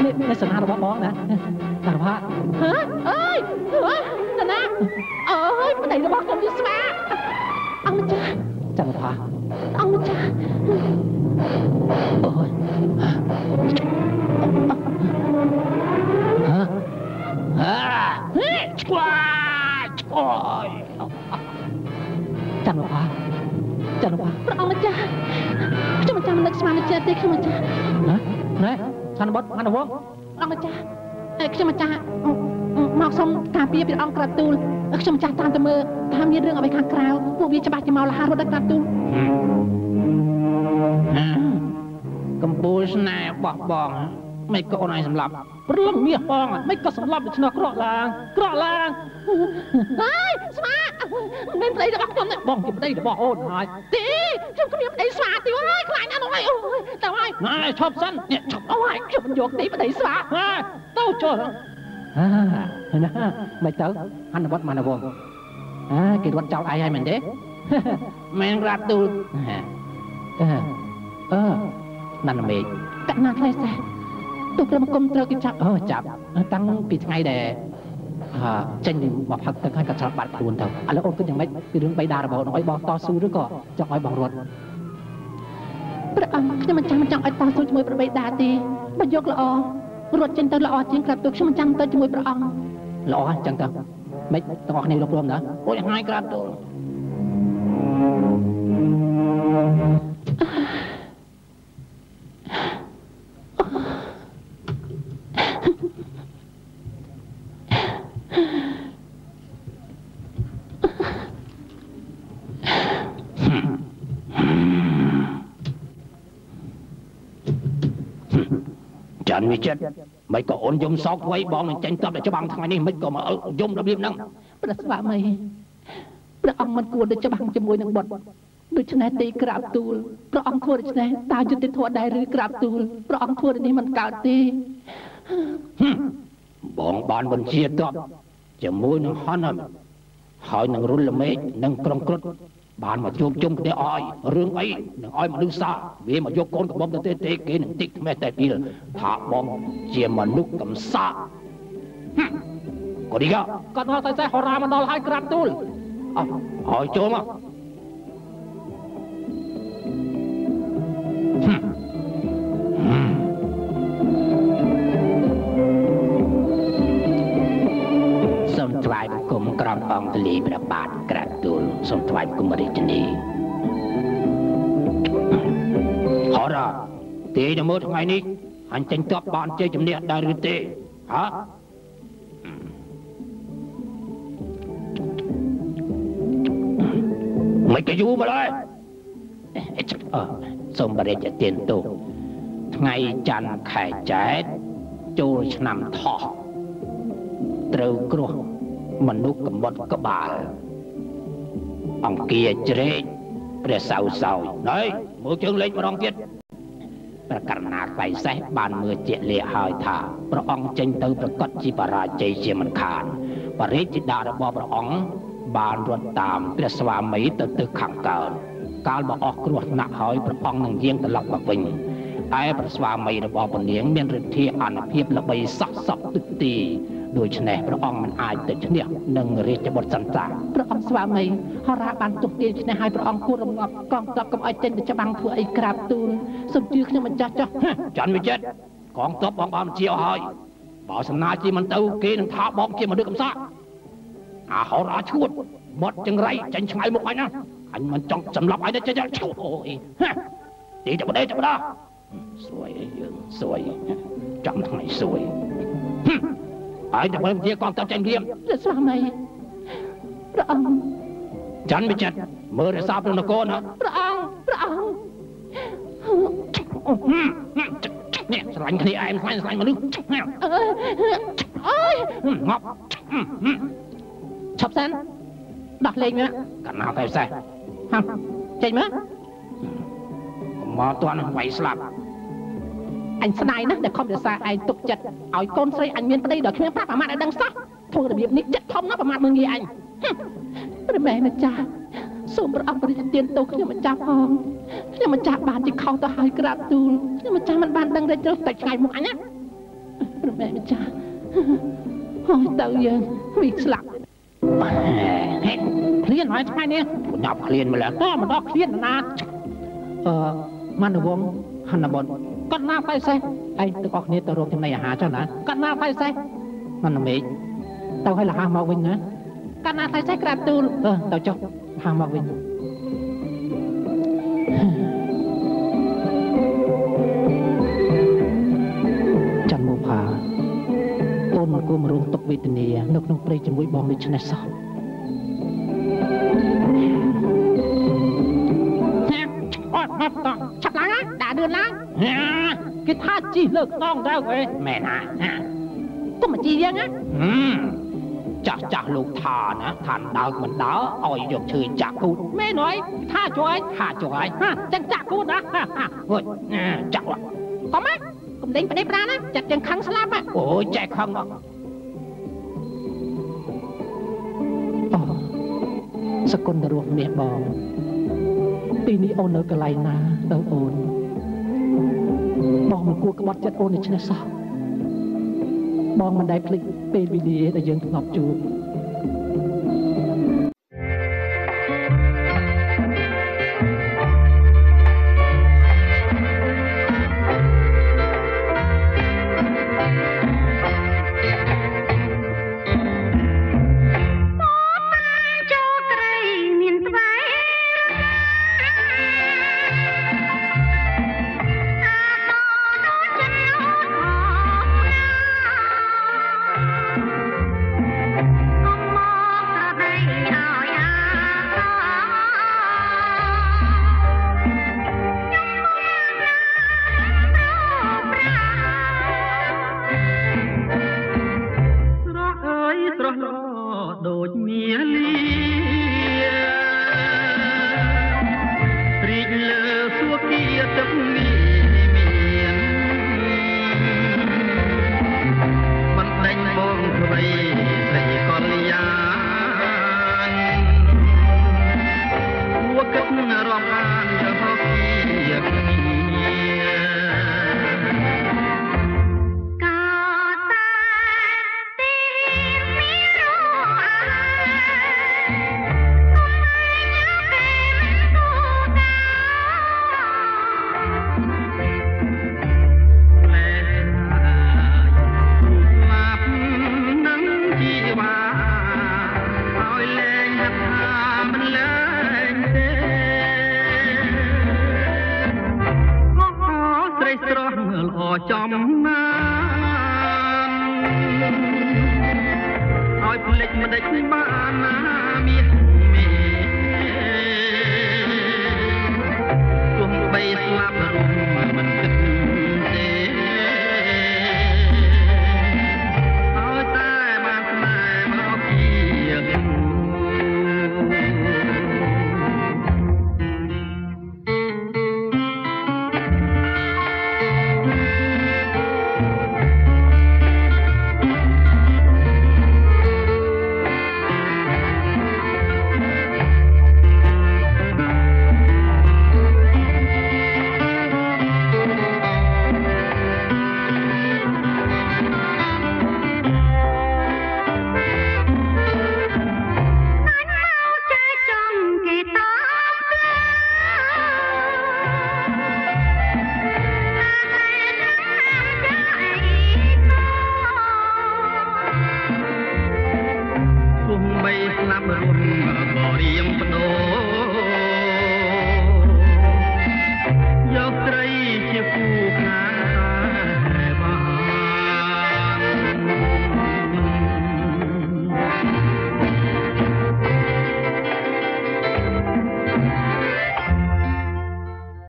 នេះសនារបស់បងណាតារ៉ា ហ៎អើយសនាអើយប្តីរបស់ខ្ញុំជាស្មាអង្គម្ចាស់ ចន្ទថា អង្គម្ចាស់ អូយហ៎ហាឆ្កួឆ្កួយចន្ទថា ចន្ទថា ព្រះអង្គម្ចាស់ ខ្ញុំម្ចាស់មិននឹកស្មានទេ ខ្ញុំម្ចាស់ ណាណែឆានបុតហនុវង អង្គម្ចាស់ ខ្ញុំម្ចាស់មកសុំការពារព្រះអង្គក្រាបទូល ខ្ញុំម្ចាស់តាមទៅមើលថាមានរឿងអ្វីខាងក្រៅ ពួកវាច្បាស់ជាមកលះរត់ដល់ក្រាបទូល កំពូលស្នេហ៍បោះបង មិនក៏អូនឯងសម្លាប់ ព្រលឹងមាសបង មិនក៏សម្លាប់ដូច្នោះ ក្រក់ឡើង ក្រក់ឡើង ហើយស្មា មានប្តីរបស់ខ្ញុំ បងជាប្តីរបស់អូនហើយ ទេ ខ្ញុំគ្មានប្តីស្មាទេ អើយខ្លាចណាស់នោះ អើយទៅហើយ ណែឈប់សិន នេះឈប់ អូយខ្ញុំមិនយកទេប្តីស្មា ទៅចុះអាណា មិនទៅអនុវត្តម៉ានវង អាគេរត់ចោលឯងហើយមែនទេ? មែនក្រាបទូល អឺអឺណាន់មេឃ កណាខ្លេះសេះ ទូក្រុមគុំត្រូវគេចាប់ អឺចាប់តាំងពីថ្ងៃដែលចេញមកផឹកទឹក ហើយក៏ឆ្លប់បាត់ខ្លួនទៅ។ ឥឡូវអូនគិតយ៉ាងម៉េចពីរឿងបៃតារបស់អូន ឲ្យបងតស៊ូ ឬក៏ចង់ឲ្យបងរត់? ព្រះអង្គ ខ្ញុំមិនចាំចង់ឲ្យតស៊ូជាមួយព្រះបិតាទេ បើយកល្អរត់ចេញទៅល្អជាង ក្រាបទូល ខ្ញុំមិនចាំទៅជាមួយព្រះអង្គ ល្អអញ្ចឹងទៅ មិនទាំងអស់គ្នាលោកព្រមណា អូយហើយក្រាបទូល។ ចាន់វិចិត្រ មិនក៏អូនយំសោកធ្វើអី បងនឹងចេញតបតែច្បាំងថ្ងៃនេះ មិនក៏មកយំរបៀបហ្នឹង? ព្រះស្វាមី ព្រះអង្គមិនគួរទៅច្បាំងជាមួយនឹងបុត្រដូច្នេះទេ ក្រាបទូល ព្រះអង្គធ្វើដូច្នេះតើយុត្តិធម៌ដែរឬ? ក្រាបទូល ព្រះអង្គធ្វើនេះមិនកើតទេ។ បងបានបញ្ជាតបជាមួយនឹងហនហើយនឹងរុនល្មេកនិងក្រុងគ្រុត បានមកជួបជុំគ្នា អោយរឿងអីនឹងឲ្យមនុស្សសាវាមកយកកូនកំមុំទៅទេ គេនឹងតិចថ្មេះតែពីលថាបងជាមនុស្សកំសាក ក៏នេះក៏ដល់តែហរាមកដល់ហើយ ក្រាបទូល អោឲ្យចូលមក។ សូមថ្វាយបង្គំក្រមអង្គទលីព្រះបាទ ក្រាបទូល សូមថ្វាយបង្គំរាជនីហរ៉ា ទេទៅមើលថ្ងៃនេះអញចេញតបបានជ័យជំនះដែរឬទេ? ហ៎មិនក៏យូរមកហើយ សូមបរិជ្ជទានទោស ថ្ងៃច័ន្ទខែចែកចូលឆ្នាំថោះ ត្រូវគ្រោះមនុស្សកំបុតក្បាល អង្គាជ្រែកព្រះសៅសោយ ណៃមើលជើងលេខម្ដងទៀត។ ព្រះករណាក្លៃសេះបានមើលជាក់លាក់ហើយថា ព្រះអង្គចេញទៅប្រកាសជាបរាជ័យជាមិនខាន បរិជ្ជិតារបស់ព្រះអង្គបានរត់តាមព្រះស្វាមីទៅទិសខាងកើត កាលបើអស់គ្រោះថ្នាក់ហើយ ព្រះអង្គនឹងយាងត្រឡប់មកវិញ ឯព្រះស្វាមីរបស់ពនាងមានឫទ្ធាអនុភាពល្បីសក់សក់ទឹកទី ដូច្នេះព្រះអង្គមិនអាចទៅឈ្នះនឹងរាជបុត្រសន្តា ព្រះអង្គស្វាមី ហរាបានទុកទាញឈ្នះហើយ ព្រះអង្គគួររងាប់កងទ័ពកុំឲ្យចេញទៅច្បាំងធ្វើអី ក្រាបទូល សូមជឿខ្ញុំម្ចាស់ចុះ។ ច័ន្ទវិចិត្រ កងទ័ពបងបានជាអស់ហើយ បើសំណាជាមិនទៅ គេនឹងថាបងជាមនុស្សកំសក់ អាហរាឈួតមាត់ចង្រៃ ចេញឆ្ងាយមុខអញណា អញមិនចង់សម្លាប់ឯងទេ ចេញឈួត អូយទីទៅបដេទៅបដា សួយយើងសួយ ចាំថ្ងៃសួយហើយ តែបើជាកងទ័ពចេញព្រាម។ ព្រះស្វាមី ព្រះអង្គ ច័ន្ទវិចិត្រមើលរក្សាព្រះនគរណា ព្រះអង្គ ព្រះអង្គ នេះស្រឡាញ់គ្នាឯង ស្រឡាញ់ស្រឡាញ់មនុស្ស អើយងាប់ ឈប់សិន ដោះលេងមកកណាតែសេះ ហាចេញមក មកតន់វាយស្លាប់ អញស្ដាយណាស់ដែលខំរក្សាឯងទុកចិត្តឲ្យកូនស្រីអញមានប្តី ដល់គ្មានប្រាប់អាម៉ាត់ឲ្យដឹងសោះ ធ្វើរបៀបនេះចិត្តធំណាស់ ប្រមាថមើលងាយអញ។ ព្រះម៉ែម្ចាស់ សូមព្រះអង្គប្រទានទោសខ្ញុំម្ចាស់ផង ខ្ញុំម្ចាស់បានជាខុសទៅហើយ ក្រាបទូល ខ្ញុំម្ចាស់មិនបានដឹងតែត្រូវតែឆ្ងាយមុខអញណា។ ព្រះមេម្ចាស់ អូយទៅយើងវាស្លាប់ ហេឃ្លានហើយថ្ងៃនេះ ញ៉ាប់ឃ្លានម្ល៉េះ តមកដល់ឃ្លានណា អឺម៉ានវងហនបុតកណ្ណាបៃសេះ ឯងទាំងអស់គ្នាទៅរកចំណីអាហារចុះណា កណ្ណាបៃសេះ ម៉ានមេឃទៅឲ្យលះមកវិញណា កណ្ណាបៃសេះ ក្រាបទូល អឺទៅចុះលះមកវិញ។ ច័ន្ទមូផា អូនមិនគួរមករងទុក្ខវេទនានៅក្នុងព្រៃជាមួយបងដូច្នេះសោះ។ អត់មកតឆាប់ឡើងណា ដាក់លឿនឡើង គេថាជីលើខ្នងទៅអីមែនណា គុំមកជីយើងណា ចាស់ចាស់លោកថាណា ថាដើកមិនដើរឲ្យយកឈើចាក់គូត មែនហើយ ថាជួយ ថាជួយ ហាចឹងចាក់គូតណា ហូយចាក់កុំណា កុំដេញប្តេប្រាណា ចាត់ចឹងខឹងស្លាប់ អូយចេះខឹង អូសគុណរស់មាសបង ទីនេះអូននៅកន្លែងណាទៅអូន? បងមិនគួរក្បត់ចិត្តអូនដូច្នេះសោះ។ បងមិនដែលភ្លេចពេលវេលាដែលយើងធ្លាប់ជួប។ ស្លាប់រុំក៏រៀងបដូ